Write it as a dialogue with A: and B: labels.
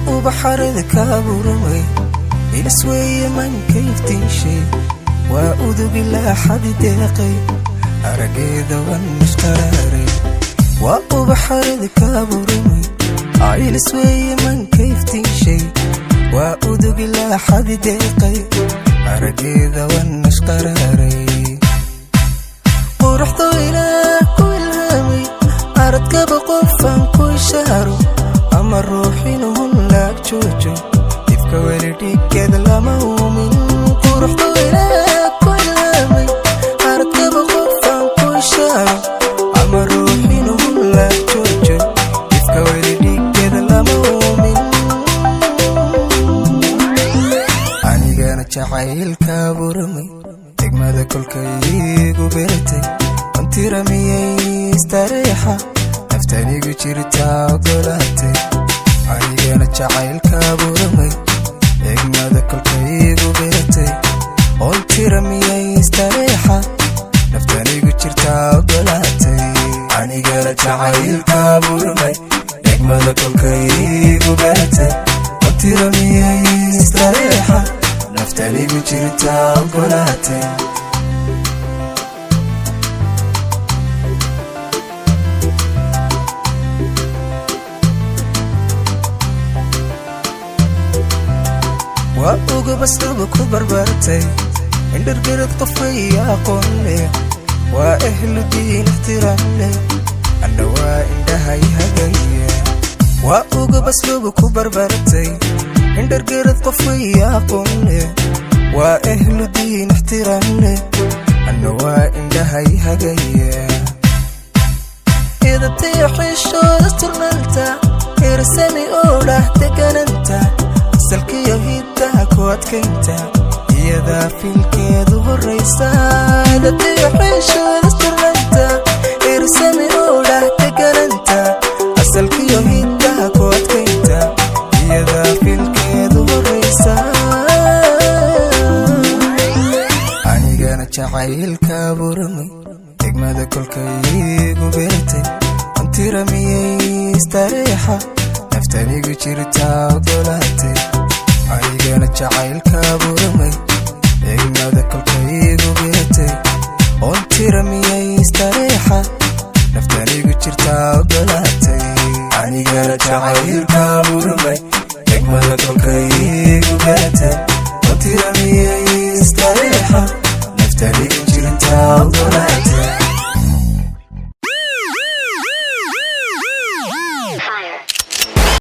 A: Waa ubaxarada kaaburamay, ilisweeye manka iftiishay, waa udugi laaxadi deeqay, arageeda wan mashqaraaray. Waa ubaxarada kaaburamay, ilisweeye manka iftiishay, waa udugi laaxadi deeqay, arageeda wan mashqaraaray. Quruxdo Ilaah ku ilhaamay, aradkaba qofaan ku ishaaro ama ruux inuhun laag joojo, ifka weli dhiggeeda lama uumin. Quruxdo Ilaah ku ilhaamay, aradkaba qofaan ku ishaaro ama ruux inuhun laag joojo, ifka weli dhiggeeda lama uumin. Anigana jacaylka buramay, degmada kolkaygu beratay, wantiramiyey istareexa, naftanigu jirtaa ogolaatay. Anigana jacaylka buramay, degmada kolkaygu beratay, ontiramiyey istareexa, naftanigu jirtaa ogolaatay. Anigana jacaylka buramay, degmada kolkaygu beratay, ontiramiyey istareexa, naftanigu jirtaa ogolaatay. Waa ugabasluba ku barbartay, indhargarad qofay aqoon leh, waa ehlu diin ixtiraam leh, anna waa indhahay hagaya. Waa ugabasluba ku barbartay, indhargarad qofay aqoon leh, waa ehlu diin ixtiraam leh, anna waa indhahay hagaya. Edabtaya xishooda turnalta, ersami oo dhah degananta, asalkiyo hiddaha ku adkaynta, iyadaa filkeedu horraysa. Edabtayo xishooda turnanta, ersami oo dhah degananta, asalkiyo hiddaha ku adkaynta, iyadaa filkeedu horraysa. Anigana jacaylka buramay, degmada kolkaygu beratay, wantiramiyey istareexa, naftanigu jirtaa ogolaatay. Anigana jacaylka buramay, degmada kolkaygu beratay, ontiramiyey istareexa, naftanigu jirtaa ogolaatay. Anigana jacaylka buramay, degmada kolkaygu beratay, ontiramiyey istareexa, naftanigu jirtaa ogolaatay.